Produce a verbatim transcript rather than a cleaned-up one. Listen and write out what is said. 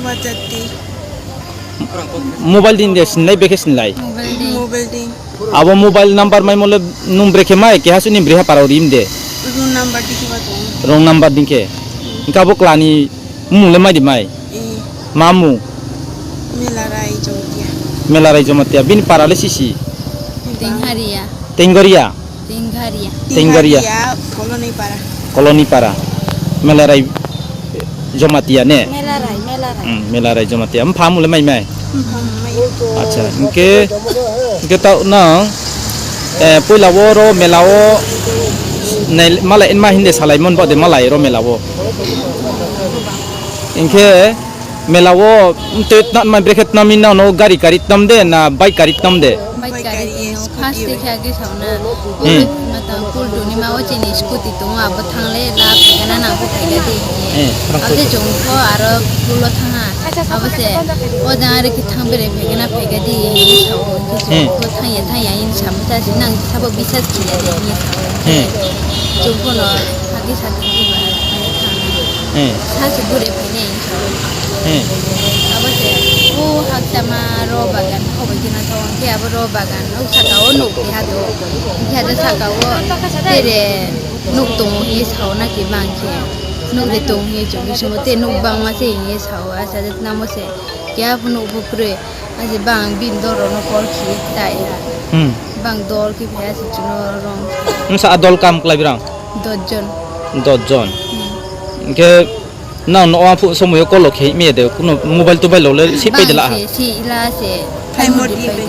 Wajati. Mobile din de sinlai beke sinlai. Mobile din. Mobile din. Abo mobile number mai mole nung brekhe mai keha suni breha parao rim de. Wrong number dikhe ba tong. Wrong number dikhe. Engka bo klani mung le mai di mai. Eh. Ma mung. Melarai Jamatia. Melarai Jamatia. Bini para le sisi. Tingharia. Tenggoria. Tingharia. Tenggoria. Tingharia, Koloni Para. Koloni Para. Melarai Jamatia ne? Melarai, Melarai. Hmm, Melarai Jamatia. Mpha mule mai mai? Mpha mai. Acha, hingke, hingke tao nang, eh, puila wo ro mela wo nai, malai inma hinde salai mon bade malai ro mela wo. Hingke, Mela o tei tna mai brekhe tnam ni nang no gari kari tnam de na bike kari tnam de? Bike kari tino first tei khe agi sauna. Hmm. Mata pul duni ma o chini scooty tongo abo thangle la phegana nang bo phega de. Hmm. Abo se jong kho aro pulo thanga. Abo se o jang are ki thang bere phegana phega de. Hmm. Ko thang ya thang ya in sam ta si nang sabo bisas khiya de ni. Hmm. Jong kho no agi sa de ba. Hmm. Sa se bure phene. Hmm. Abo se, o hakchama ro bagan, hobai khe naithok, hwnkhe abo ro bagan, o saka o nuk keha tongo, hwnkhe abo saka o tere nuk tongo hinwi sao na khe bang khe, nuk de tongo hinwi chukgwi simo, tei nuk bangma se hinwi sao, acha jat namo se, keha phano nuk bo kwrwi, aje bang bini dol rok no call khiwi ta ya, Hmm. bang dol khe phai se chuno rong. Wngsa a dol kam kwlai bwrang? Dos jon. Dos jon. Hmm. Hwnkhe Nang no o phu somoyo kolo khe mia de kuno mobile tobail lo le si pai de la ha. Bang se, si ila se. Thai modi pai de.